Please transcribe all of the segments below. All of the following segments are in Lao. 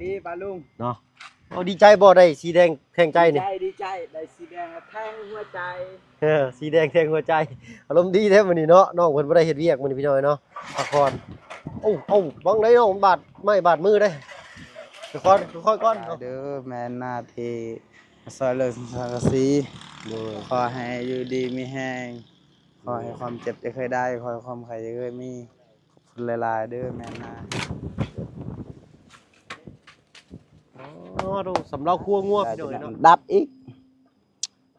ດີປ້າລຸງເນາະ. ໂອ້ ດີໃຈບໍ່ ໄດ້ສີແດງແທງໃຈນີ້? ດີໃຈ ດີໃຈ ໄດ້ສີແດງແທງຫົວໃຈ. ເອີ ສີແດງແທງຫົວໃຈ ອາລົມດີແທ້ມື້ນີ້ເນາະ. ນ້ອງເພິ່ນບໍ່ໄດ້ເຮັດວຽກມື້ນີ້ພີ່ນ້ອງເນາະ ພັກຜ່ອນ. ໂອ້ ເອົ້າ ບັງໄດ໋ນ້ອງ ບາດໄມ້ບາດມືເດ້. ຄ່ອຍໆ ຄ່ອຍໆກ່ອນເນາະ. ເດີ ແມ່ນໜ້າທີ່ ຊ່ອຍເຫຼືອສັງກະສີ. ໂດຍ ຂໍໃຫ້ຢູ່ດີມີແຮງ ຂໍໃຫ້ຄວາມເຈັບຢ່າເຄີຍໄດ້ ຂໍໃຫ້ຄວາມໄຂ້ຢ່າເຄີຍມີ. ຂອບຄຸນຫຼາຍໆເດີແມ່ນນາ. ອໍ ໂດ ສຳເລົາຄົວງົວພີ່ນ້ອງເອີຍເນາະ. ດັບອີກ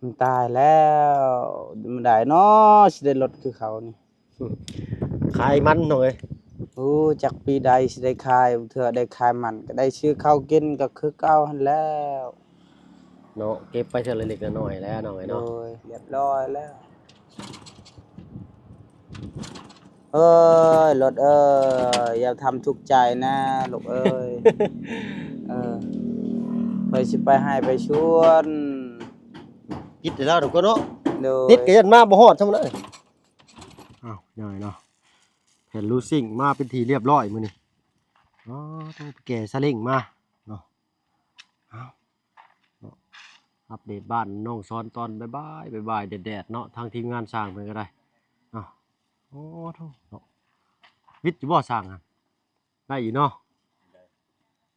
ມັນຕາຍແລ້ວ ມື້ໃດເນາະ ຊິໄດ້ລົດຄືເຂົານີ້. ຂາຍມັນນ້ອງເອີຍ. ໂອ້ ຈັກປີໃດຊິໄດ້ຂາຍ ເທື່ອໄດ້ຂາຍມັນກໍໄດ້ຊື້ເຂົ້າກິນກໍຄືເກົ່າຫັ້ນແລ້ວເນາະ. ເກັບໄປເທື່ອລະເລັກລະນ້ອຍແລ້ວນ້ອງເອີຍເນາະ. ໂດຍ ລຽບລ້ອຍແລ້ວ. ເອີຍ ລົດເອີຍ ຢ່າທຳທຸກໃຈນະລູກເອີຍ. ເອີ ຂ້ອຍຊິໄປໄຮ່ໄປສວນ. ປິດໃຫ້ລາວກ່ອນເນາະ. ໂດຍ ຕິດກໍຢ້ານມາບໍ່ຮອດຊ່ຳນັ້ນ. ອ້າວ ພີ່ນ້ອງເນາະ ແຜ່ນລູຊິງມາເປັນທີ່ລຽບລ້ອຍມື້ນີ້. ອໍ ຕ້ອງໄປແກ່ສາເລັງມາເນາະ. ເອົາ ເນາະ ອັບເດດບ້ານນ້ອງສອນຕອນບ່າຍໆ ບ່າຍໆ ແດດໆເນາະ. ທາງທີມງານຊ່າງເພິ່ນກໍໄດ້ເນາະ. ໂອ້ໂທ້ເນາະ ວິດຢູ່ບໍ່ຊ່າງຫັ້ນ? ໄດ້ຢູ່ເນາະ.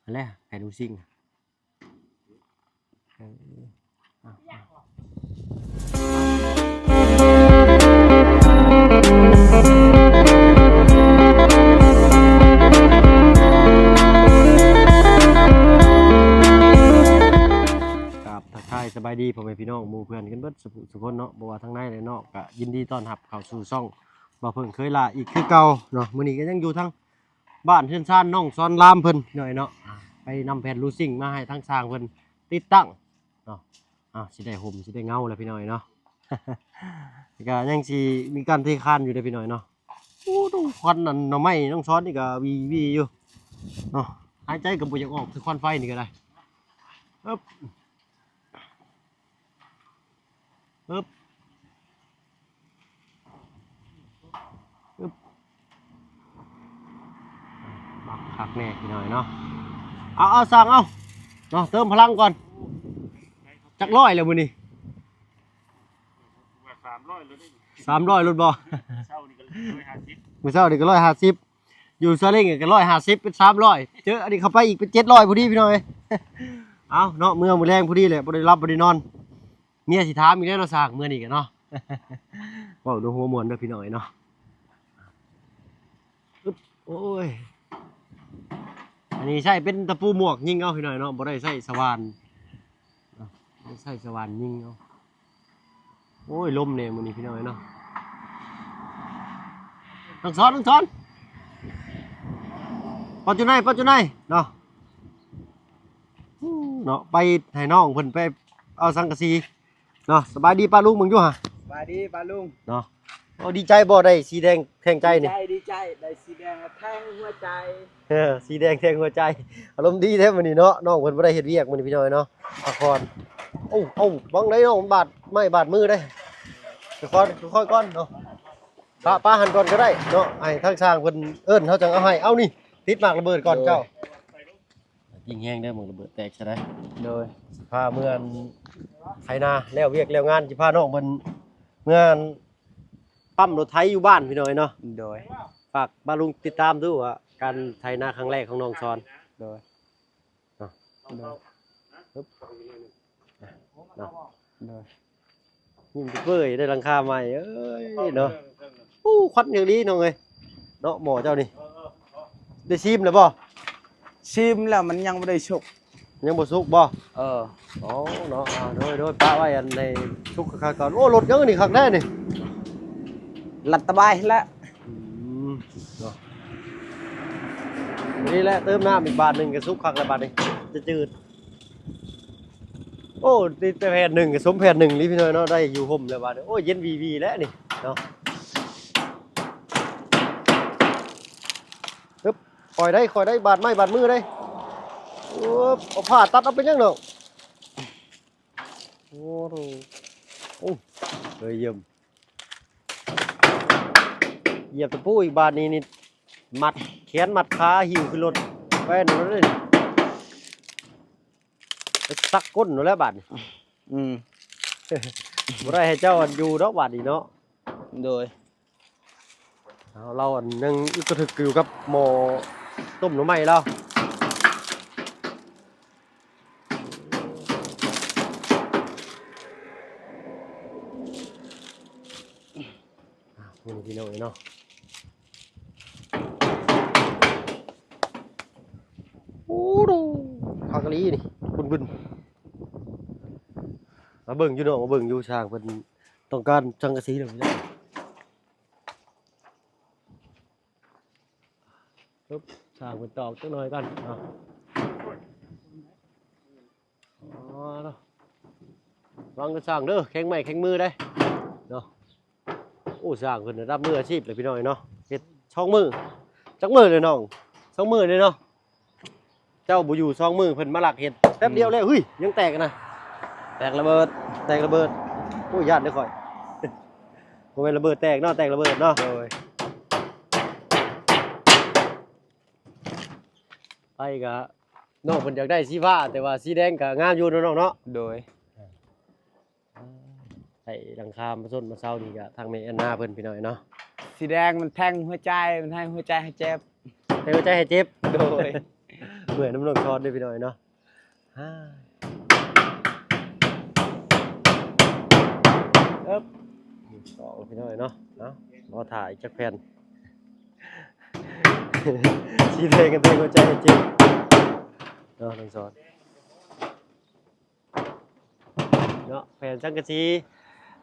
ຫັ້ນແຫຼະ ແຜ່ນລູຊິງ. ເອີ ກາບທັກທາຍສະບາຍດີພໍ່ແມ່ພີ່ນ້ອງໝູ່ເພື່ອນກັນເບິດສູ່ຜູ້ສູ່ຄົນເນາະ ບໍ່ວ່າທາງໃນ ແລະ ນອກ ກະຍິນດີຕ້ອນຮັບເຂົ້າສູ່ຊ່ອງບ່າວເພິ່ງເຄີຍລາອີກຄືເກົ່າເນາະ. ມື້ນີ້ກໍຍັງຢູ່ທາງ ບ້ານເຮືອນຊານນ້ອງສອນລາມເພິ່ນ ພີ່ນ້ອງເອີຍເນາະ. ອ່າ ໄປນຳແຜ່ນລູຊິງມາໃຫ້ທາງຊ່າງເພິ່ນຕິດຕັ້ງເນາະ. ອ່າ ຊິໄດ້ຮົ່ມຊິໄດ້ເງົາແລ້ວພີ່ນ້ອງເອີຍເນາະ. ແລ້ວກໍຍັງຊິມີການເທຄານຢູ່ເດ້ພີ່ນ້ອງເອີຍເນາະ. ໂອ້ ຄວັນອັນໜໍ່ໄມ້ນ້ອງສອນນີ້ກໍວີໆຢູ່ເນາະ. ຫາຍໃຈກໍບໍ່ຢາກອອກ ຄືຄວັນໄຟນີ້ກໍໄດ້. ເອີບ ອຶບ ອຶບ ບັກຄັກແນ່ພີ່ນ້ອງເນາະ. ເອົາ ເອົາ ຊ່າງເອົາເນາະ ເຕີມພະລັງກ່ອນ. ຈັກຮ້ອຍແລ້ວມື້ນີ້? ສາມຮ້ອຍໂລດເດ້. ສາມຮ້ອຍໂລດບໍ່? ເຊົ້ານີ້ກໍຮ້ອຍຫ້າສິບ ມື້ເຊົ້ານີ້ກໍຮ້ອຍຫ້າສິບ. ຢູ່ຊາເລັງກໍຮ້ອຍຫ້າສິບ ເປັນສາມຮ້ອຍ ເຈີອັນນີ້ເຂົ້າໄປອີກເປັນເຈັດຮ້ອຍພໍດີພີ່ນ້ອງເອີຍ. ເອົາເນາະ ເມືອມື້ແລງພໍດີແຫຼະ ບໍ່ໄດ້ຫຼັບບໍ່ໄດ້ນອນ. ເມຍຊິຖາມອີກແລ້ວເນາະ ຊ່າງເມືອນີ້ກໍເນາະ. ເວົ້າໂດຍຫົວມ່ວນເດີພີ່ນ້ອງເອີຍເນາະ. ອຶບ ໂອ້ຍ ອັນນີ້ໃຊ້ເປັນຕະປູໝວກຍິງເອົາພີ່ນ້ອງເນາະ ບໍ່ໄດ້ໃຊ້ສະຫວ່ານເນາະ ບໍ່ໄດ້ໃຊ້ສະຫວ່ານຍິງເອົາ. ໂອ້ຍ ລົມແນ່ມື້ນີ້ພີ່ນ້ອງເອີຍເນາະ. ນ້ອງສອນ ນ້ອງສອນ ປັດຈຸໄນ ປັດຈຸໄນເນາະ. ເນາະ ໄປໃຫ້ນ້ອງເພິ່ນໄປເອົາສັງກະສີເນາະ. ສະບາຍດີປ້າລຸງເບິ່ງຢູ່ຫະ. ສະບາຍດີປ້າລຸງເນາະ. ໂອ້ ດີໃຈບໍ່ ໄດ້ສີແດງແທງໃຈນີ້? ດີໃຈ ດີໃຈ ໄດ້ສີແດງແທງຫົວໃຈ. ເອີ ສີແດງແທງຫົວໃຈ ອາລົມດີແທ້ມື້ນີ້ເນາະ. ນ້ອງເພິ່ນບໍ່ໄດ້ເຮັດວຽກມື້ນີ້ພີ່ນ້ອງເນາະ ພັກຜ່ອນ. ໂອ້ ເອົ້າ ບັງໄດ໋ນ້ອງ ບາດໄມ້ບາດມືເດ້. ຄ່ອຍໆ ຄ່ອຍໆກ່ອນເນາະ. ປະ ປະຫັ້ນກ່ອນກໍໄດ້ເນາະ ໃຫ້ທາງຊ່າງເພິ່ນເອີ້ນເຮົາຈັ່ງເອົາໃຫ້. ເອົານີ້ ຕິດໝາກລະເບີດກ່ອນເຈົ້າ. ຍິງແຮງເດີ ໝາກລະເບີດແຕກຊະໄດ໋. ໂດຍ ຊິພາເມືອໄຖນາ ແລ້ວວຽກແລ້ວງານ ຊິພານ້ອງເພິ່ນເມືອປ້ຳລົດໄຖຢູ່ບ້ານພີ່ນ້ອງເນາະ. ໂດຍ ຝາກປ້າລຸງຕິດຕາມດູວ່າການໄຖນາຄັ້ງແລກຂອງນ້ອງສອນ. ໂດຍ ເນາະ ໂດຍ ເນາະ ຍິ້ມເປີຍ ໄດ້ຫຼັງຄາໃໝ່ເອີຍເນາະ. ໂອ້ ຄວັນຢ່າງດີນ້ອງເອີຍເນາະ. ໝໍ້ເຈົ້ານີ້ໄດ້ຊີມແລ້ວບໍ່? ຊີມແລ້ວ ມັນຍັງບໍ່ໄດ້ສຸກ. ຍັງບໍ່ສຸກບໍ່? ເອີ ໂອ້ ເນາະ. ໂດຍ ໂດຍ ປະໄວ້ອັນໃຫ້ສຸກຄັກໆກ່ອນ. ໂອ້ ລົດຍັງນີ້ຄັກແທ້ນີ້ ລັດຕະບາຍແລ້ວ. ອືມ ເນາະ ນີ້ແຫຼະ ເຕີມນ້ຳອີກບາດໜຶ່ງກໍສຸກຄັກແລ້ວບາດນີ້ ຈະຈືດ. ໂອ້ ຕິດແຕ່ແຜ່ນໜຶ່ງກໍສົມແຜ່ນໜຶ່ງນີ້ພີ່ນ້ອງເນາະ. ໄດ້ຢູ່ຮົ່ມແລ້ວບາດນີ້ ໂອ້ ເຢັນວີໆແລ້ວນີ້ເນາະ. ຮຶບ ຄ່ອຍໄດ້ ຄ່ອຍໄດ້ ບາດໄມ້ບາດມືໄດ້. ໂອ້ ເອົາຜ້າຕັດເອົາ ເປັນຫຍັງດອກ. ໂອ້ໂຫ ໂອ້ ເອີຍ ຢ້ຽມ ຢຽບຕະປູອີກບາດນີ້ນີ້ ມັດແຂນມັດຂາ ຫິ້ວຂຶ້ນລົດ ແວ່ນລົດເລີຍ. ສັກກົ້ນໂລດແຫຼະບາດນີ້. ອືມ ບໍ່ໄດ້ໃຫ້ເຈົ້າອັນຢູ່ດອກບາດນີ້ເນາະ. ໂດຍ. ເອົາ ລາວອັນຍັງອຶກກະທຶກຢູ່ກັບໝໍ້ຕົ້ມໜໍ່ໄມ້ລາວ. ອ່າ ນີ້ພີ່ນ້ອງເອີຍເນາະ. ໂອ້ໂດ ຄັກອີ່ຫຼີນີ້ ບຶ້ນໆ. ມາເບິ່ງຢູ່ເນາະ ມາເບິ່ງຢູ່ ຊ່າງເພິ່ນຕ້ອງການສັງກະສີແລ້ວພີ່ນ້ອງ. ປຶບ ຊ່າງເພິ່ນຕອກຈັກໜ່ອຍກ່ອນເນາະ. ອໍ ເນາະ ລະວັງເດີຊ່າງເດີ ແຂງໄມ້ແຂງມືເດ້ເນາະ. ໂອ້ ຊ່າງເພິ່ນລະດັບມືອາຊີບເລີຍພີ່ນ້ອງເອີຍເນາະ. ເຮັດສອງມື້ ຈັກມື້ເລີຍນ້ອງ? ສອງມື້ເລີຍເນາະ. ເຈົ້າບໍ່ຢູ່ສອງມື້ ເພິ່ນມາລັກເຮັດແປັບດຽວແລ້ວ. ອືມ ຫຶຍ ຍັງແຕກນະ ແຕກລະເບີດ ແຕກລະເບີດ. ໂອ້ຍ ຢ້ານເດີຂ້ອຍ ບໍ່ແມ່ນລະເບີດແຕກເນາະ ແຕກລະເບີດເນາະ. ໂດຍ. ໄປກະ ນ້ອງເພິ່ນຢາກໄດ້ສີຟ້າ ແຕ່ວ່າສີແດງກະງາມຢູ່ເນາະນ້ອງເນາະ. ໂດຍ. ໃສ່ຫຼັງຄາມາຊົນມາເຊົານີ້ກະທາງແມ່ແອນນາເພິ່ນພີ່ນ້ອງເນາະ. ສີແດງມັນແທງຫົວໃຈ ມັນໃຫ້ຫົວໃຈໃຫ້ເຈັບ ແທງຫົວໃຈໃຫ້ເຈັບ. ໂດຍ. ເມື່ອຍນຳນ້ອງຊອນເດ້ພີ່ນ້ອງເນາະ. ເອີບ ສອງພີ່ນ້ອງເນາະ. ເອົາ ລໍຖ້າອີກຈັກແຜ່ນ ສີແດງກັນແທງຫົວໃຈໃຫ້ເຈັບເນາະ ນ້ອງຊອນ. ເນາະ ແຜ່ນສັງກະສີ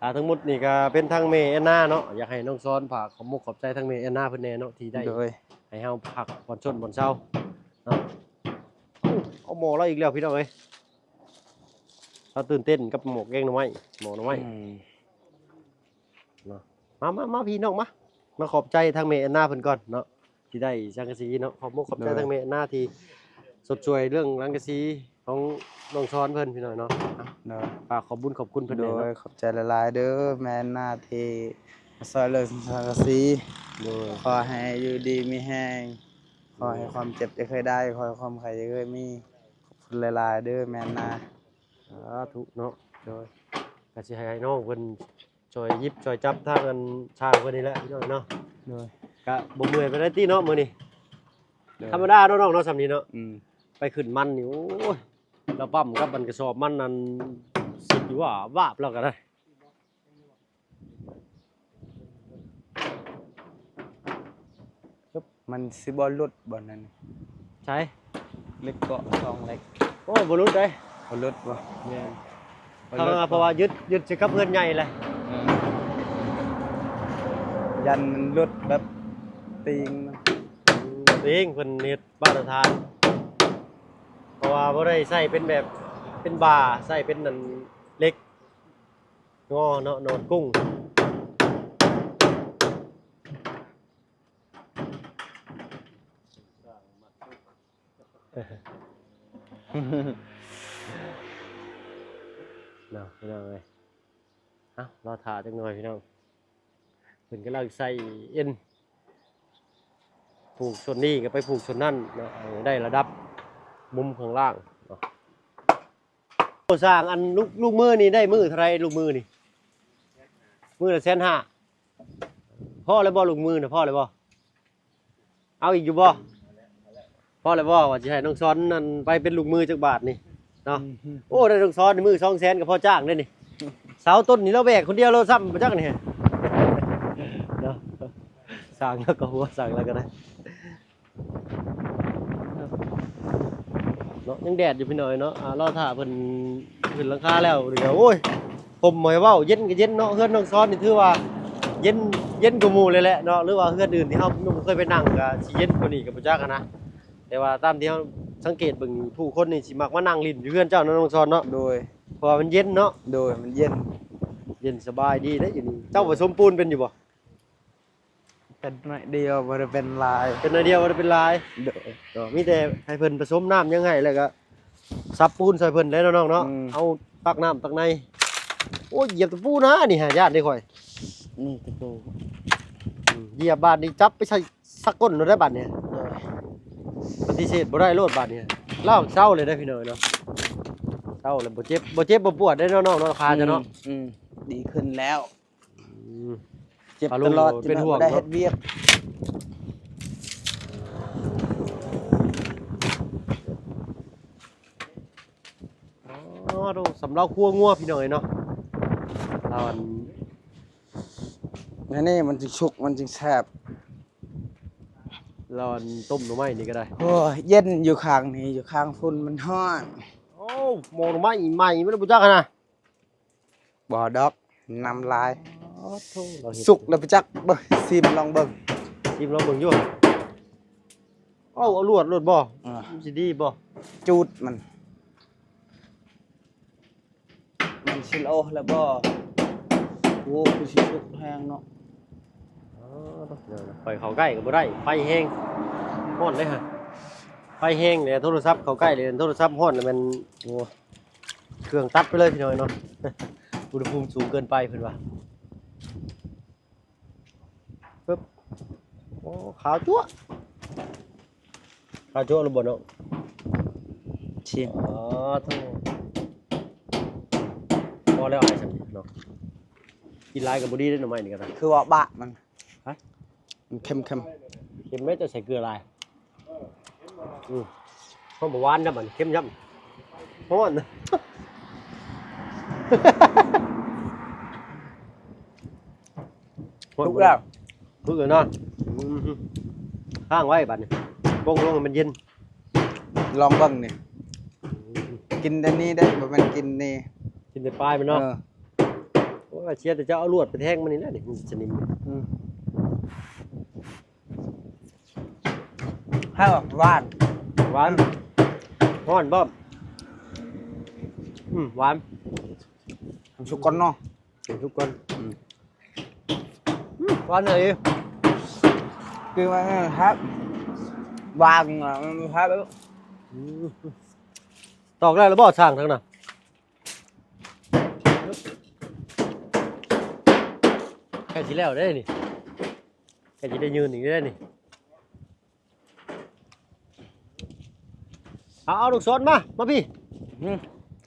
ອ່າ ທັງໝົດນີ້ກະເປັນທາງແມ່ແອນນາເນາະ. ຢາກໃຫ້ນ້ອງຊອນຝາກຂອບມຸກຂອບໃຈທາງແມ່ແອນນາເພິ່ນແດ່ເນາະ ທີ່ໄດ້ ໂດຍ ໃຫ້ເຮົາພັກຜ່ອນຊົນບ່ອນເຊົາເນາະ. ເອົາໝໍ້ລາວອີກແລ້ວພີ່ນ້ອງເອີຍ ລາວຕື່ນເຕັ້ນກັບໝໍ້ແກງໜໍ່ໄມ້ ໝໍ້ໜໍ່ໄມ້. ອືມ ເນາະ ມາ ມາ ມາ ພີ່ນ້ອງມາ ມາຂອບໃຈທາງແມ່ແອນນາເພິ່ນກ່ອນເນາະ ທີ່ໄດ້ສັງກະສີເນາະ. ຂອບມຸກຂອບໃຈ ໂດຍ ທາງແມ່ແອນນາທີ່ຊົດຊ່ວຍເລື່ອງສັງກະສີຂອງນ້ອງຊອນເພິ່ນພີ່ນ້ອງເນາະ. ໂດຍ. ຝາກຂອບບຸນຂອບຄຸນເພິ່ນແດ່ເນາະ. ໂດຍ ຂອບໃຈຫຼາຍໆເດີ ແມ່ແອນນາທີ່ມາຊ່ວຍເລື່ອງສັງກະສີ. ໂດຍ. ຂໍໃຫ້ຢູ່ດີມີແຮງ ຂໍໃຫ້ຄວາມເຈັບຢ່າເຄີຍໄດ້ ຂໍໃຫ້ຄວາມໄຂ້ຢ່າເຄີຍມີ. ຂອບຄຸນຫຼາຍໆເດີແມ່ແອນນາ. ສາທຸເນາະ. ໂດຍ. ກະຊິໃຫ້ນ້ອງເພິ່ນ ຊ່ອຍຫຍິບຊ່ອຍຈັບທາງອັນຊ່າງເພິ່ນນີ້ແຫຼະພີ່ນ້ອງເນາະ. ໂດຍ. ກະບໍ່ເມື່ອຍປານໃດຕິເນາະມື້ນີ້. ໂດຍ. ທຳມະດາເນາະນ້ອງເນາະ ສ່ຳນີ້ເນາະ. ອືມ ໄປຂຶ້ນມັນນີ້ ໂອ້ຍ ລາວປ້ຳກັບອັນກະສອບມັນນັ້ນ ສິດຢູ່ວ່າວາບລາວກະໄດ້. ມັນຊິບໍ່ຫຼຸດບໍ່ນັ້ນ? ໃສ? ເຫຼັກເກາະສອງເຫຼັກ. ໂອ້ ບໍ່ຫຼຸດເດ້. ບໍ່ຫຼຸດບໍ່? ແມ່ນ. ເພາະວ່າຍຶດ ຍຶດໃສ່ກັບເຮືອນໃຫຍ່ແຫຼະ. ເອີ ຢ້ານມັນຫຼຸດແບບຕີງ ຕີງ ເພິ່ນເຮັດມາດຕະຖານ ເພາະວ່າບໍ່ໄດ້ໃຊ້ເປັນແບບເປັນບ່າ ໃຊ້ເປັນອັນເຫຼັກງໍເນາະ ນອນກຸ້ງ. ເນາະ ພີ່ນ້ອງເອີຍ. ເອົ້າ ລໍຖ້າຈັກໜ່ອຍພີ່ນ້ອງ ເພິ່ນກຳລັງໃສ່ເອັນ ຜູກສ່ວນນີ້ກໍໄປຜູກສ່ວນນັ້ນເນາະ ໃຫ້ໄດ້ລະດັບມຸມຂ້າງລ່າງເນາະ. ສ້າງອັນລູກ ລູກມືນີ້ໄດ້ມື້ເທົ່າໃດ ລູກມືນີ້? ມື້ລະແສນຫ້າ. ພໍແລ້ວບໍ່ ລູກມືນະ ພໍແລ້ວບໍ່? ເອົາອີກຢູ່ບໍ່? ພໍແລ້ວບໍ່? ວ່າຊິໃຫ້ນ້ອງຊອນນັ້ນໄປເປັນລູກມືຈັກບາດນີ້ເນາະ. ອືມ ໂອ້ ໄດ້ນ້ອງຊອນນີ້ມື້ສອງແສນກໍພໍຈ້າງເດ້ນີ້. ເສົາຕົ້ນນີ້ລາວແບກຄົນດຽວລາວຊ້ຳບໍ່ຈັກນີ້ເນາະ. ສ້າງແລ້ວກໍຫົວ ສ້າງແລ້ວກໍໄດ້. ເນາະ ຍັງແດດຢູ່ພີ່ນ້ອງເອີຍເນາະ. ອ່າ ລໍຖ້າເພິ່ນຂຶ້ນຫຼັງຄາແລ້ວນີ້ກໍ ໂອ້ຍ ຜົມໃຫ້ເວົ້າ ເຢັນກໍເຢັນເນາະ. ເຮືອນນ້ອງຊອນນີ້ຖືວ່າເຢັນ ເຢັນກວ່າໝູ່ເລີຍແຫຼະເນາະ ຫຼືວ່າເຮືອນອື່ນທີ່ເຮົາຍັງບໍ່ເຄີຍໄປນັ່ງກໍຊິເຢັນກວ່ານີ້ກໍບໍ່ຈັກຫັ້ນນະ. ແຕ່ວ່າຕາມທີ່ເຮົາສັງເກດເບິ່ງ ຜູ້ຄົນນີ້ຊິມັກມານັ່ງຫຼິ້ນຢູ່ເຮືອນເຈົ້າເນາະ ນ້ອງຊອນເນາະ. ໂດຍ. ເພາະວ່າມັນເຢັນເນາະ. ໂດຍ ມັນເຢັນ ເຢັນສະບາຍດີເດ້ຢູ່ນີ້. ເຈົ້າປະສົມປູນເປັນຢູ່ບໍ່? ເປັນໜ້ອຍດຽວ ບໍ່ໄດ້ເປັນຫຼາຍ. ເປັນໜ້ອຍດຽວ ບໍ່ໄດ້ເປັນຫຼາຍ. ໂດຍ. ເນາະ ມີແຕ່ໃຫ້ເພິ່ນປະສົມນ້ຳຫຍັງໃຫ້ ແລ້ວກໍສັບປູນຊ່ອຍເພິ່ນແຫຼະເນາະນ້ອງເນາະ. ອືມ ເອົາຕັກນ້ຳຕັກໃນ. ໂອ້ຍ ຢຽບຕະປູນະ ນີ້ຫາຍາກເດ້ຂ້ອຍ. ນີ້ຕະປູ. ອືມ ຢຽບບາດນີ້ຈັບໄປໃສ່ສັກກົ້ນໂລດໄດ໋ບາດນີ້. ໂດຍ. ປະຕິເສດບໍ່ໄດ້ໂລດບາດນີ້. ລາວເຊົາເລີຍໄດ໋ພີ່ນ້ອງເນາະ. ເຊົາແລ້ວບໍ່ເຈັບ ບໍ່ເຈັບບໍ່ປວດເດ້ເນາະນ້ອງເນາະ ຂາເຈົ້າເນາະ. ອືມ ອືມ ດີຂຶ້ນແລ້ວ. ອືມ ເຈັບຕະຫຼອດ ເປັນຫ່ວງເນາະ ເວລາເຮັດວຽກ. ອໍ ໂດ ສຳເລົາຄົວງົວ ພີ່ນ້ອງເອີຍເນາະ. ລາວອັນ ແນວນີ້ມັນຈຶ່ງສຸກ ມັນຈຶ່ງແຊບ. ລາວອັນ ຕົ້ມໜໍ່ໄມ້ນີ້ກໍໄດ້. ໂອ້ຍ ເຢັນຢູ່ຂ້າງນີ້ ຢູ່ຂ້າງພຸ້ນມັນຮ້ອນ. ໂອ້ ໝໍ້ໜໍ່ໄມ້ໃໝ່ ມັນບໍ່ຈັກຫັ້ນນະ. ບໍ່ດອກ ນ້ຳລາຍ. ອໍ ໂທ້ ລາວເຮັດ ສຸກແລ້ວໄປຈັກ ເບິ່ງ ຊີມລອງເບິ່ງ. ຊີມລອງເບິ່ງຢູ່. ເອົາ ເອົາລວດໂລດບໍ່? ເອີ ມັນຊິດີບໍ່? ຈູດມັນ ມັນຊິໂລແລ້ວບໍ່? ໂອ້ ຄືຊິສຸກແຮງເນາະ. ອໍ ຂ້ອຍເຂົ້າໃກ້ກໍບໍ່ໄດ້ ໄຟແຮງ ຮ້ອນເດ້ຫະ. ໄຟແຮງແຫຼະ ໂທລະສັບເຂົ້າໃກ້ເລີຍ ໂທລະສັບຮ້ອນແລ້ວແມ່ນ ໂອ້ ເຄື່ອງຕັດໄປເລີຍພີ່ນ້ອງເນາະ. ອຸນຫະພູມສູງເກີນໄປເພິ່ນວ່າ. ປຶບ ໂອ້ ຂາວຈັ້ວະ ຂາວຈັ້ວະແລ້ວບໍ່ເນາະ? ຊິມ. ອໍ ໂທ້ ພໍແລ້ວອ້າຍ ຊ່ຳນີ້ເນາະ. ກິນຫຼາຍກໍບໍ່ດີເດ້ ໜໍ່ໄມ້ນີ້ກໍໄດ້. ຄືວ່າບະມັນ ຮະ? ມັນເຄັມໆ. ເຄັມແລ້ວຈະໃສ່ເກືອຫຼາຍ. ອືມ ເຮົາບໍ່ຫວານນຳ ມັນເຄັມຊ້ຳ ຮ້ອນ. ສຸກແລ້ວ ສຸກແລ້ວເນາະ. ອືມ ຄ້າງໄວ້ບັດນີ້ ປົງລົງໃຫ້ມັນເຢັນ. ລອງເບິ່ງນີ້ ອືມ ກິນແຕ່ນີ້ເດ້ ບໍ່ແມ່ນກິນນີ້ ກິນແຕ່ປາຍມັນເນາະ. ເອີ ໂອ້ຍ ເສຍແຕ່ເຈົ້າເອົາລວດໄປແທງມັນນີ້ແຫຼະ ນີ້ມັນສະໜິມ. ອືມ ໃຫ້ຫວານ ຫວານ ຮ້ອນບໍ່? ອືມ ຫວານ ໃຫ້ມັນສຸກກ່ອນເນາະ ໃຫ້ມັນສຸກກ່ອນ. ອືມ ອືມ ຫວານອີ່ຫຼີ ກິນໄວ້ແມ່ນຄັກ ຫວານ ມັນຄັກ. ອືມ ຕອກແລ້ວ ແລ້ວບໍ່ຊ່າງທາງນັ້ນ? ໃກ້ຊິແລ້ວເດ້ນີ້ ໃກ້ຊິໄດ້ຢືນອີກເດ້ນີ້. ເອົາ ເອົາລູກສອນມາ ມາພີ້. ອືມ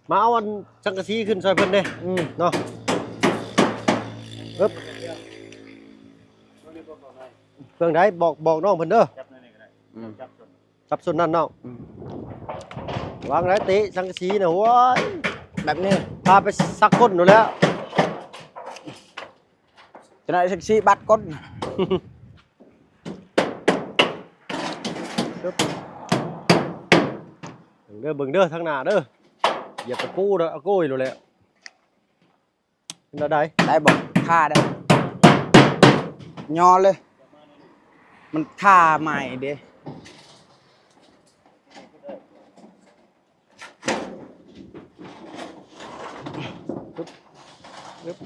ມາເອົາອັນສັງກະສີຂຶ້ນຊ່ອຍເພິ່ນແດ່. ອືມ ເນາະ ເອີບ ເຄື່ອງໃດ ບອກ ບອກນ້ອງເພິ່ນເດີ. ອືມ ຈັບສົ້ນນັ້ນເນາະ. ອືມ ວາງໄດ້ເຕະສັງກະສີນະ ໂອ້ຍ ແບບນີ້ ພາໄປສັກກົ້ນໂດນແລ້ວ ຈະໄດ້ສັກສີບາດກົ້ນ. ເບິ່ງເດີ ເບິ່ງເດີ ທາງໜ້າເດີ ຢຽບຕະປູເດີ ອາໂກຍໂລດແຫຼະ. ແນວໃດ ໄດ້ບໍ່? ທ່າໄດ້ ຍໍເລີຍ ມັນທ່າໃໝ່ເດ້.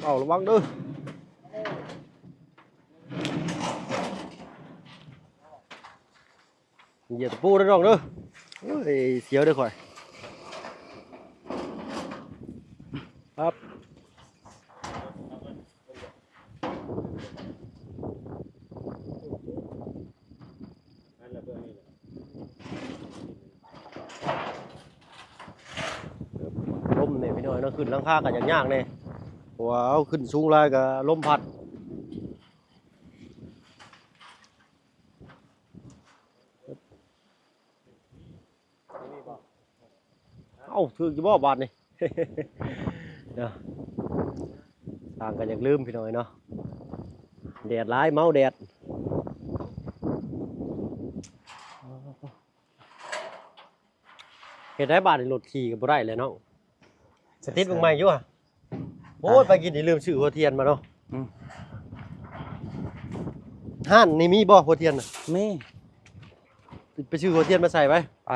ເອົາ ລະວັງເດີ ຢຽບຕະປູເດີນ້ອງເດີ. ໂອ້ຍ ສຽວເດີຂ້ອຍ ປັບ. ລົມນີ້ພີ່ນ້ອງເນາະ ຂຶ້ນຫຼັງຄາກໍຍາກໆແດ່ ເພາະວ່າເຮົາຂຶ້ນສູງຫຼາຍກໍລົມພັດ. ເອົ້າ ຖືກຢູ່ບໍ່ບາດນີ້ ເນາະ ຊ່າງກໍຢາກລືມພີ່ນ້ອງເນາະ ແດດຫຼາຍ ເມົາແດດ. ເຮັດໃດບາດນີ້ ລົດຂີ່ກໍບໍ່ໄດ້ແລ້ວເນາະ. ສະຕິດເບິ່ງໃໝ່ຢູ່ຫະ. ໂອ້ຍ ຕາຍ ໄປກິນນີ້ລືມຊື້ຫົວທຽນມາເນາະ. ອືມ ຮ້ານນີ້ມີບໍ່ຫົວທຽນນະ? ມີ ໄປຊື້ຫົວທຽນມາໃສ່ໄປ. ໄປ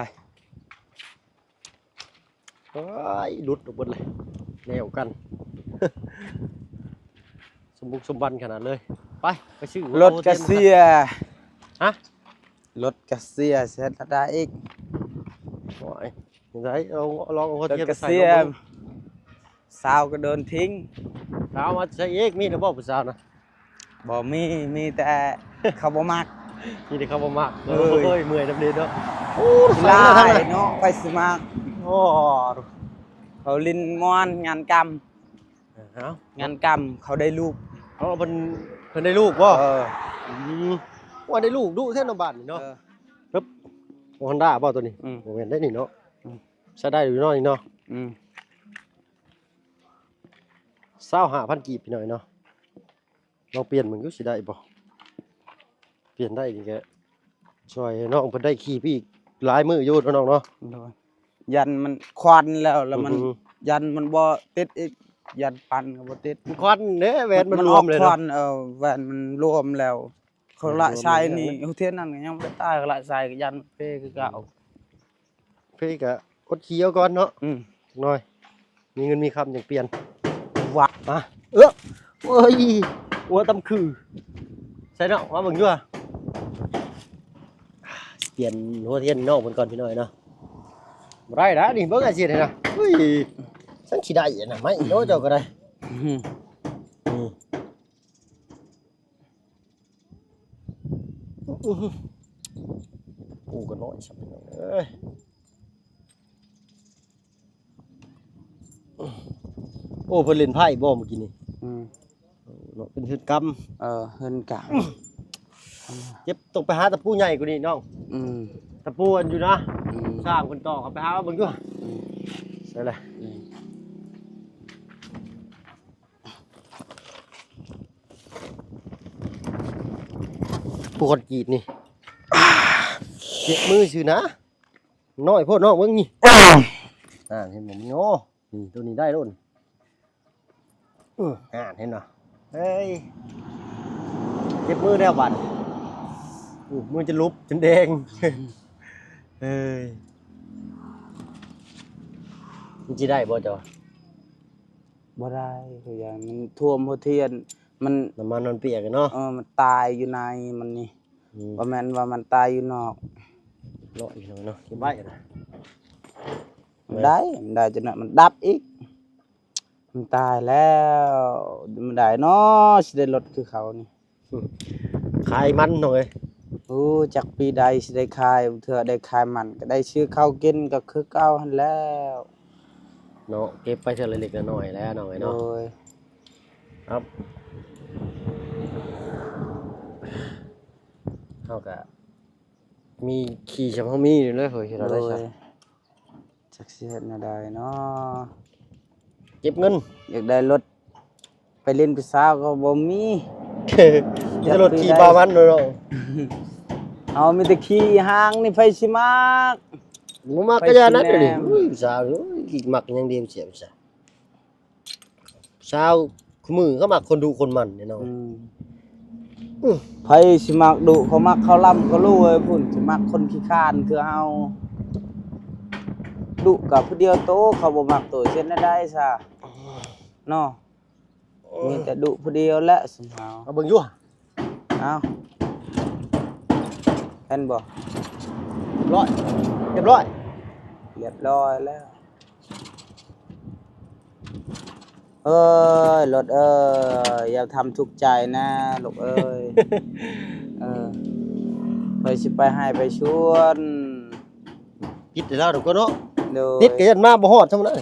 ໂອ້ຍ ຫຼຸດອອກເບິດເລີຍ ແນວກັນ ສົມບຸກສົມບັນຂະໜາດເລີຍ. ໄປ ໄປຊື້ຫົວ ລົດກະເສຍ ຫົວທຽນມາໃສ່. ຮະ? ລົດກະເສຍ ເສຍຕາດາອີກ. ໂອ້ຍ ຈັ່ງໃດ ລອງ ລອງເອົາຫົວທຽນ ລົດກະເສຍ ໃສ່ລອງເບິ່ງ. ສາວກໍໂດນຖິ້ມ. ສາວມາໃສ່ອີກ ມີແລ້ວບໍ່ຜູ້ສາວນະ? ບໍ່ມີ ມີແຕ່ເຂົາບໍ່ມັກ ມີແຕ່ເຂົາບໍ່ມັກ. ເອີຍ ໂອ້ຍ ເມື່ອຍນຳເດເນາະ. ໂອ້ ຫຼາຍເນາະ ໃຜຊິມັກ. ໂອ້ ໂອ້ ເຂົາຫຼິ້ນມ່ວນງານກຳ ເອີ ເອົາ ງານກຳເຂົາໄດ້ລູກ. ເອົາ ເພິ່ນ ເພິ່ນໄດ້ລູກບໍ່? ເອີ ອືມ ວ່າໄດ້ລູກດຸແທ້ເນາະບ້ານນີ້ເນາະ. ເອີ ປຶບ ໂອ ຮອນດ້າບໍ່ໂຕນີ້? ອືມ ບໍ່ແມ່ນໄດ໋ນີ້ເນາະ. ອືມ ໃຊ້ໄດ້ຢູ່ເນາະນີ້ເນາະ. ອືມ ຊາວຫ້າພັນກີບ ພີ່ນ້ອງເນາະ. ລອງປ່ຽນເບິ່ງດູຊິໄດ້ບໍ່? ປ່ຽນໄດ້ນີ້ກະຊ່ອຍໃຫ້ນ້ອງເພິ່ນໄດ້ຂີ່ໄປອີກຫຼາຍມື້ຢູ່ເນາະນ້ອງເນາະ. ໂດຍ ຢ້ານມັນຄວັນແລ້ວ ແລ້ວມັນ ອືຮຶ ຢ້ານມັນບໍ່ຕິດອີກ ຢ້ານປັ່ນກໍບໍ່ຕິດ. ມັນຄວັນເດ້ ແຫວນມັນລວມເລີຍເນາະ. ມັນອອກຄວັນ ເອີ ແຫວນມັນລວມແລ້ວ. ເຂົາລະຊາຍນີ້ ແຫວນລວມເລີຍ ເຮັດຫຍັງກໍຍັງບໍ່ໄດ້ຕາຍ ເຂົາລະຊາຍກໍຢ້ານເພຄືເກົ່າ. ເພກະອົດຂີ່ເອົາກ່ອນເນາະ. ອືມ ຈັກໜ້ອຍ ມີເງິນມີຄຳຈັ່ງປ່ຽນ. ວະ ຮະ ເອີ ໂອ້ຍ ຫົວຕຳຄື ໃສ່ເນາະ ມາເບິ່ງຢູ່ຫວາ. ປ່ຽນຫົວທຽນໃຫ້ນ້ອງເພິ່ນກ່ອນ ພີ່ນ້ອງເນາະ. ບໍ່ໄດ້ນະນີ້ ເບິ່ງອາຊີບນີ້ນະ. ອຸ້ຍ ສັງຊິໄດ້ນະ ໄມ້ເນາະ ເຈົ້າກໍໄດ້. ອືມ ອືມ ກູກໍນ້ອຍຊ້ຳ ພີ່ນ້ອງເອີຍ. ໂອ້ ເພິ່ນຫຼິ້ນໄພ້ບໍ່ມື້ກີ້ນີ້? ອືມ ເນາະ ເປັນເຮືອນກຳ. ເອີ ເຮືອນກຳ. ເຈັບ ຕ້ອງໄປຫາຕະປູໃຫຍ່ກວ່ານີ້ນ້ອງ. ອືມ ຕະປູອັນຢູ່ນະ. ອືມ ຊ່າງເພິ່ນຕອກ ເອົາໄປຫາເອົາເບິ່ງຢູ່. ອືມ ໃສ່ລະ. ອືມ ປູຄອນກຣີດນີ້ ເຈັບມືຊື່ນະ ນ້ອຍໂພດນ້ອງເບິ່ງນີ້. ອ່າ ເຫັນບໍ່? ໂອ້ ນີ້ ໂຕນີ້ໄດ້ໂລດ. ອື ອ່າ ເຫັນບໍ່? ເອີຍ ເຈັບມືແລ້ວບາດນີ້. ໂອ້ ມືຈະຫຼຸບຈົນແດງ. ເອີຍ ມັນຊິໄດ້ບໍ່ເຈົ້າ? ບໍ່ໄດ້ ຄືຫຍັງ ມັນຖ້ວມຫົວທຽນ ມັນ ນ້ຳມັນມັນປຽກເນາະ. ເອີ ມັນຕາຍຢູ່ໃນມັນນີ້. ອືມ ບໍ່ແມ່ນວ່າມັນຕາຍຢູ່ນອກ. ເນາະ ເນາະ ເນາະ ເກັບໄວ້ນະ. ມັນໄດ້ ມັນໄດ້ຈັ່ງນັ້ນ ມັນດັບອີກ. ມັນຕາຍແລ້ວ ມັນໄດ້ເນາະ ຊິໄດ້ລົດຄືເຂົານີ້. ອືມ ຂາຍມັນນ້ອງເອີຍ. ໂອ້ ຈັກປີໃດຊິໄດ້ຂາຍ ເທື່ອໄດ້ຂາຍມັນກໍໄດ້ຊື້ເຂົ້າກິນກໍຄືເກົ່າຫັ້ນແລ້ວເນາະ. ເກັບໄປເທື່ອລະເລັກລະນ້ອຍແຫຼະນ້ອງເອີຍເນາະ. ໂດຍ ຄັບ ເຮົາກະມີຂີ່ຊ່ຳເຮົາມີນີ້ແຫຼະ ເຮີ້ຍ ເຮັດແນວໃດຊະ. ໂດຍ ຈັກຊິເຮັດແນວໃດເນາະ ເກັບເງິນ ຢາກໄດ້ລົດໄປຫຼິ້ນຜູ້ສາວກໍບໍ່ມີ ມີແຕ່ລົດຂີ່ປາມັນເນາະ. ເຮົາມີແຕ່ຂີ່ຫ້າງນີ້ ໃຜຊິມັກ ບໍ່ມັກກໍຢ່ານະ. ດຽວນີ້ ອຸ້ຍ ສາວ ອຸ້ຍ ມັກຫຍັງດຽວສຽວສາ ສາວຄູ່ມື້ເຂົາມັກຄົນດຸຄົນໝັ່ນເດ້ນ້ອງ. ອືມ ອື ໃຜຊິມັກດຸ ເຂົາມັກເຂົາລ່ຳເຂົາລວຍພຸ້ນ ຊິມັກຄົນຂີ້ຄ້ານຄືເຮົາ. ດຸກໍຜູ້ດຽວໂຕ ເຂົາບໍ່ມັກໂຕ ເຮັດແນວໃດຊະເນາະ. ໂອ້ຍ ມີແຕ່ດຸຜູ້ດຽວແຫຼະຊຸມເຮົາ. ເອົາເບິ່ງຢູ່ ເອົາ ເຫັນບໍ່? ຮຽບຮ້ອຍ ຮຽບຮ້ອຍ ຮຽບຮ້ອຍແລ້ວ. ເອີຍ ລົດເອີຍ ຢ່າທຳທຸກໃຈນະລູກເອີຍ. ເອີ ຂ້ອຍຊິໄປໄຮ່ໄປສວນ ຕິດແລ້ວທຸກຄົນເນາະ. ໂດຍ ຕິດກໍຢ້ານມາບໍ່ຮອດຊ່ຳນັ້ນ.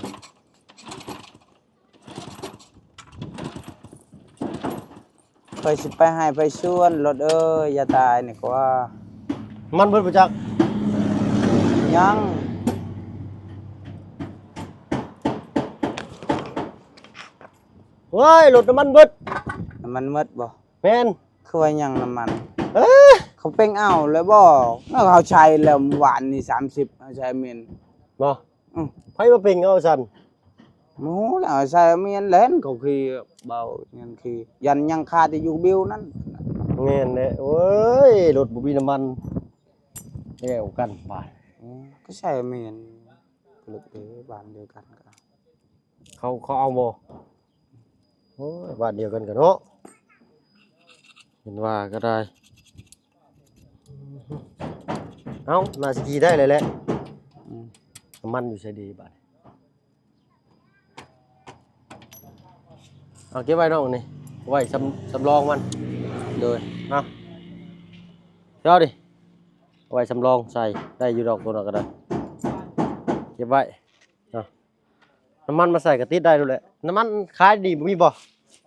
ຂ້ອຍຊິໄປໄຮ່ໄປສວນ ລົດເອີຍ ຢ່າຕາຍນີ້ກວ່າ. ນ້ຳມັນເບິດບໍ່ຈັກ? ຍັງ. ໂອ້ຍ ລົດນ້ຳມັນເບິດ. ນ້ຳມັນໝົດບໍ່? ແມ່ນ. ຄືວ່າຍັງນ້ຳມັນ? ເອີ ເຂົາເປັ່ງເອົາແລ້ວບໍ່? ເອົາ ເຮົາໃຊ້ແລ້ວວານນີ້ສາມສິບ ເຮົາໃຊ້ເໝັນ. ບໍ່? ອື ໃຜມາເປັ່ງເອົາຊັ້ນ? ບໍ່ຮູ້ແຫຼະ ໃສ່ເມນແລ່ນ ເຂົາຂີ່ເບົາຍັງຂີ່ ຢ້ານຍັງຄາແຕ່ຢູ່ບິວນັ້ນ. ແມ່ນແຫຼະ ໂອ້ຍ ລົດບໍ່ມີນ້ຳມັນ ແລ້ວກັນບາດ. ອື ກໍໃສ່ເມນ ເລິກເດ້ ບ້ານດຽວກັນກໍ ເຂົາ ເຂົາເອົາບໍ່? ໂອ້ຍ ບ້ານດຽວກັນກະເນາະ ເຫັນວ່າກໍໄດ້. ເອົ້າ ໜ້າຊິຂີ່ໄດ້ແລ້ວແຫຼະ. ອືມ ນ້ຳມັນຢູ່ໃສດີບາດນີ້? ເອົາເກັບໄວ້ນ້ອງນີ້ ໄວ້ສຳ ສຳລອງມັນ. ໂດຍ ເອົາ ເອົາດິ ໄວ້ສຳລອງໃສ່ ໄດ້ຢູ່ດອກ ໂຕນັ້ນກໍໄດ້ ເກັບໄວ້. ເນາະ ນ້ຳມັນມາໃສ່ກໍຕິດໄດ້ໂລດແຫຼະ. ນ້ຳມັນຂາຍດີບໍ່ ມີບໍ່?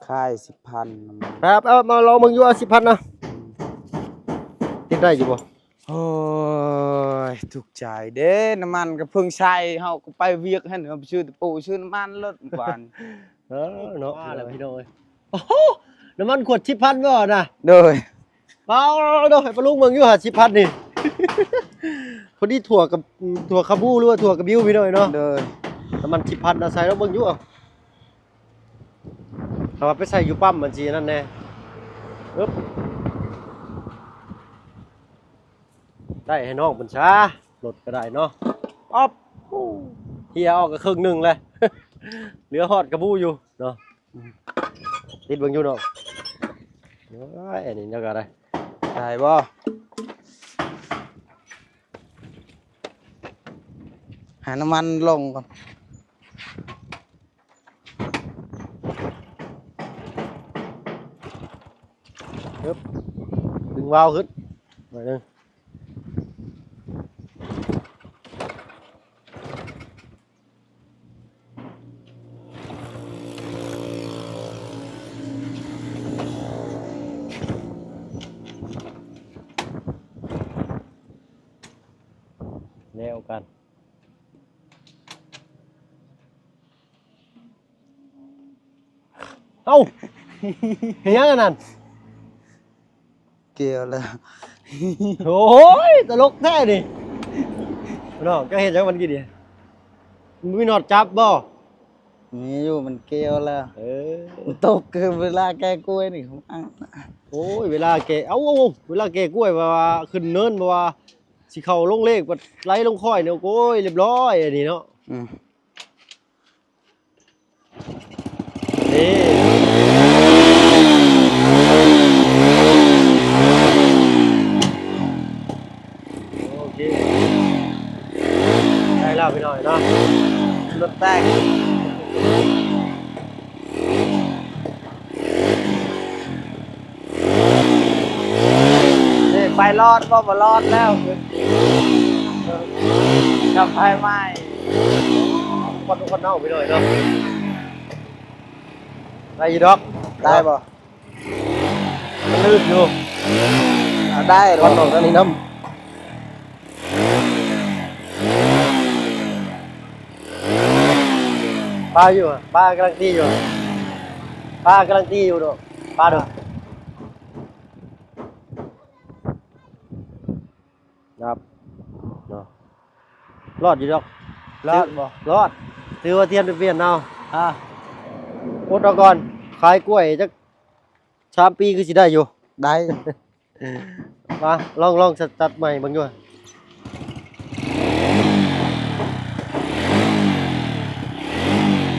ຂາຍສິບພັນນ້ຳມັນ. ແປັບ ເອົາມາລອງເບິ່ງຢູ່ ເອົາສິບພັນນະ ຕິດໄດ້ຢູ່ບໍ່? ໂອ້ຍ ທຸກໃຈເດ້ ນ້ຳມັນກໍເພິ່ງໃຊ້ ເຮົາກໍໄປວຽກຫັ້ນ ເຮົາໄປຊື້ຕະປູ ຊື້ນ້ຳມັນລົດວານ. ເອີ ເນາະ ວ່າແລ້ວພີ່ນ້ອງເອີຍ. ໂອ້ໂຫ ນ້ຳມັນຂວດສິບພັນບໍ່ນະ? ໂດຍ. ປາດໂທ້ ໃຫ້ປາລຸງເບິ່ງຢູ່ຫາ ສິບພັນນີ້ ພໍດີຖົ່ວກັບ ຖົ່ວຂະບູ ຫຼືວ່າຖົ່ວກະບິວ ພີ່ນ້ອງເນາະ. ໂດຍ. ນ້ຳມັນສິບພັນນະ ໃສ່ລອງເບິ່ງຢູ່ ເອົາ ຖ້າວ່າໄປໃສ່ຢູ່ປ້ຳມັນຊິອັນນັ້ນແດ່. ອຶບ ໄດ້ໃຫ້ນ້ອງເພິ່ນຊາ ລົດກໍໄດ້ເນາະ. ອອບ ເຮຍອອກກໍເຄິ່ງໜຶ່ງແຫຼະ ເຫຼືອຮອດກະບູຢູ່ເນາະ. ອືມ ຕິດເບິ່ງຢູ່ເນາະ. ໂອ້ຍ ອັນນີ້ເນາະກໍໄດ້ ໄດ້ບໍ່? ຫານ້ຳມັນລົງກ່ອນ. ອຶບ ດຶງວາວຂຶ້ນໜ້ອຍໜຶ່ງ. ແລ້ວກັນ ເອົ້າ ເຮັດຫຍັງອັນນັ້ນ? ກ່ຽວແລ້ວ. ໂອ້ຍ ຕະຫຼົກແທ້ນີ້ ນ້ອງ ເຈົ້າເຮັດຫຍັງມັນກີ້ນີ້? ມັນມີນັອດຈັບບໍ່? ມີຢູ່ ມັນກ່ຽວແລ້ວ. ເອີ ມັນຕົກຄືເວລາແກ່ກ້ວຍນີ້. ໂອ້ຍ ເວລາແກ່ ເອົ້າ ເອົ້າ ເອີ ເວລາແກ່ກ້ວຍ ແບບວ່າຂຶ້ນເນີນ ແບບວ່າຊິເຂົ້າລົງເລກ ບັດໄຫຼລົງຄ້ອຍນີ້ ໂອ້ຍ ລຽບຮ້ອຍອັນນີ້ເນາະ. ອືມ ນີ້ ໂອເຄ ໄດ້ແລ້ວພີ່ນ້ອງເນາະ ລົດແຕກ. ນີ້ໄປລອດບໍ່? ບໍ່ລອດແລ້ວ ກັບໄຟໄໝ້. ຄົນ ຄົນເຮົາໄປໜ້ອຍເນາະ ໄດ້ຢູ່ດອກ. ໄດ້ບໍ່? ມັນລື່ນຢູ່ ເອົາໄດ້ ຄວັນອອກທາງນີ້ນຳ. ປາຢູ່ ປາກຳລັງຕີຢູ່ ປາກຳລັງຕີຢູ່ເນາະ ປາເດີ. ຄັບເນາະ ລອດຢູ່ດອກ. ລອດບໍ່? ລອດ ຖືວ່າທຽນໄປປ່ຽນເອົາ. ຮະ ອົດເອົາກ່ອນ ຂາຍກ້ວຍຈັກສາມປີຄືຊິໄດ້ຢູ່. ໄດ້ ມາ ລອງ ລອງສະຕາດໃໝ່ເບິ່ງຢູ່.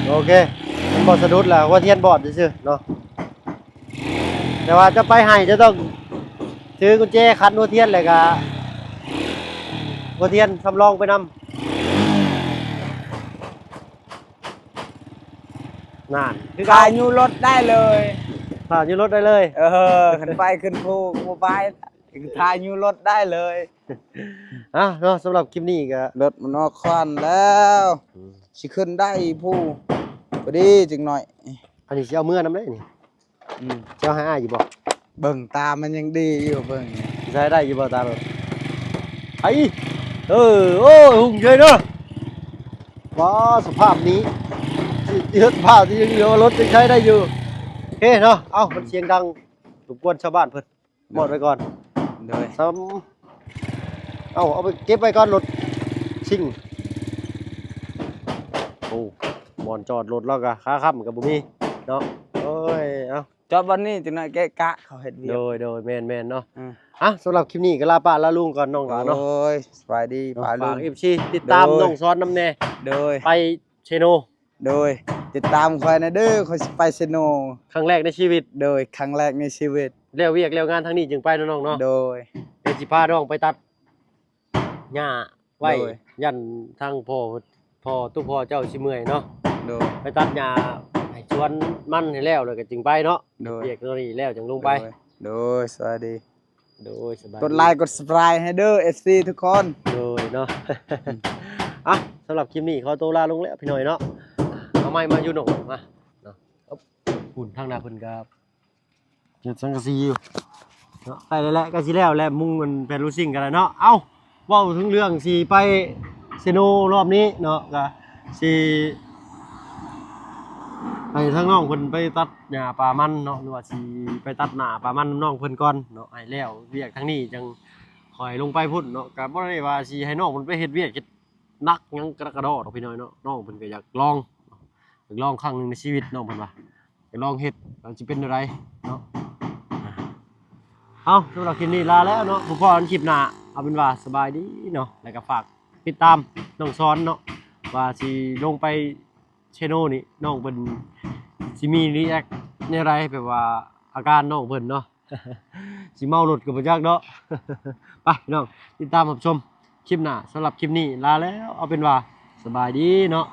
ໂອເຄ ມັນບໍ່ສະດຸດລະ ຫົວທຽນບອດຊື່ໆເນາະ. ແຕ່ວ່າຈະໄປໃຫ້ ຈະຕ້ອງຖືກຸນແຈຂັນຫົວທຽນ ແລ້ວກະຫົວທຽນສຳລອງໄປນຳ. ນັ້ນ ຖ້າຢູ່ລົດໄດ້ເລີຍ ຖ້າຢູ່ລົດໄດ້ເລີຍ. ເອີ ຄັນໄປຂຶ້ນພູບໍ່ໄປ ຖ້າຢູ່ລົດໄດ້ເລີຍ. ອ່ະເນາະ ສຳລັບຄລິບນີ້ກໍ ລົດມັນອອກຄວັນແລ້ວ ອືມ ຊິຂຶ້ນໄດ້ພູ ພໍດີຈັກໜ້ອຍ. ອັນນີ້ຊິເອົາເມືອນຳເດ້ນີ້. ອືມ ເຈົ້າໃຫ້ອ້າຍຢູ່ບໍ່? ເບິ່ງຕາມັນຍັງດີຢູ່ ເບິ່ງ ໃຊ້ໄດ້ຢູ່ບໍ່ຕາລົດ? ໄອ້ ເອີ ໂອ້ຍ ຮຸ່ງເຊີຍເນາະ. ວ້າ ສະພາບນີ້ ສະພາບນີ້ຍັງຢູ່ ລົດຍັງໃຊ້ໄດ້ຢູ່. ໂອເຄເນາະ ເອົ້າ ມັນສຽງດັງ ລົບກວນຊາວບ້ານເພິ່ນ ໂດຍ ບອກໄວ້ກ່ອນ. ໂດຍ ຊ້ຳ ເອົ້າ ເອົາໄປເກັບໄວ້ກ່ອນ ລົດຊິງ. ໂອ້ ບ່ອນຈອດລົດລາວກະຄາຄ້ຳກະບໍ່ມີເນາະ. ໂອ້ຍ ເອົ້າ ຈອດບ່ອນນີ້ ຈັກໜ້ອຍເກະກະ ເຂົາເຮັດວຽກ. ໂດຍ ໂດຍ ແມ່ນໆເນາະ. ອືມ ອ່ະ ສຳລັບຄລິບນີ້ກໍລາປ້າລາລຸງກ່ອນ ນ້ອງຫຼານເນາະ. ໂດຍ ສະບາຍດີ ເນາະ ປ້າລຸງ ຝາກ ເອັຟຊີ ຕິດຕາມນ້ອງສອນນຳແດ່ ໂດຍ ໄປເຊໂນ. ໂດຍ ຕິດຕາມຂ້ອຍແດ່ເດີ ຂ້ອຍຊິໄປເຊໂນ ຄັ້ງແລກໃນຊີວິດ. ໂດຍ ຄັ້ງແລກໃນຊີວິດ ແລ້ວວຽກແລ້ວງານທາງນີ້ຈຶ່ງໄປເນາະ ນ້ອງເນາະ. ໂດຍ ເດີ ຊິພານ້ອງໄປຕັດຫຍ້າໄວ້ ໂດຍ ຢ້ານທາງພໍ່ ພໍ່ ຕູ້ພໍ່ເຈົ້າຊິເມື່ອຍເນາະ. ໂດຍ ໄປຕັດຫຍ້າໃຫ້ສວນມັນໃຫ້ແລ້ວ ແລ້ວກໍຈຶ່ງໄປເນາະ. ໂດຍ ວຽກຕົວນີ້ແລ້ວຈຶ່ງລົງໄປ. ໂດຍ ໂດຍ ສະບາຍດີ. ໂດຍ ສະບາຍດີ ກົດໄລກົດຊັບສະໄຄຣບໃຫ້ເດີ ເອັຟຊີທຸກຄົນ. ໂດຍເນາະ ອ່ະ ສຳລັບຄລິບນີ້ຂໍໂຕລາລົງແລ້ວພີ່ນ້ອງເນາະ. ເອົາໄມ້ມາຢູ່ໜອງມາເນາະ. ເອົາ ພຸ້ນທາງໜ້າເພິ່ນກໍເຮັດສັງກະສີຢູ່ເນາະ. ໃກ້ແລ້ວແຫຼະ ໃກ້ຊິແລ້ວແຫຼະ ມຸງມັນແຜ່ນລູຊິງກໍໄດ້ເນາະ. ເອົ້າ ເວົ້າເຖິງເລື່ອງຊິໄປເຊໂນລອບນີ້ເນາະ ກໍຊິໃຫ້ທາງນ້ອງເພິ່ນໄປຕັດຫຍ້າປາມັນເນາະ ຫຼືວ່າຊິໄປຕັດໜ້າປາມັນນຳນ້ອງເພິ່ນກ່ອນເນາະ ໃຫ້ແລ້ວວຽກທາງນີ້ຈັ່ງຄ່ອຍລົງໄປພຸ້ນເນາະ. ກໍບໍ່ໄດ້ວ່າຊິໃຫ້ນ້ອງເພິ່ນໄປເຮັດວຽກເຮັດ ໜັກຫຍັງກະດະກະດໍດອກພີ່ນ້ອງເນາະ. ນ້ອງເພິ່ນກໍຢາກລອງ ຢາກລອງຄັ້ງໜຶ່ງໃນຊີວິດ ນ້ອງເພິ່ນວ່າ ຢາກລອງເຮັດວ່າຊິເປັນແນວໃດເນາະ. ເອົາ ສຳລັບຄລິບນີ້ລາແລ້ວເນາະ ພົບພໍ້ກັນຄລິບໜ້າ. ເອົາເປັນວ່າສະບາຍດີເນາະ ແລ້ວກໍຝາກຕິດຕາມນ້ອງສອນເນາະ ວ່າຊິລົງໄປເຊໂນນີ້ ນ້ອງເພິ່ນຊິມີຣີແອັກແນວໃດ ແບບວ່າອາການນ້ອງເພິ່ນເນາະ. ຊິເມົາລົດກໍບໍ່ຈັກເນາະ. ໄປພີ່ນ້ອງ ຕິດຕາມຮັບຊົມຄລິບໜ້າ. ສຳລັບຄລິບນີ້ລາແລ້ວ ເອົາເປັນວ່າສະບາຍດີເນາະ.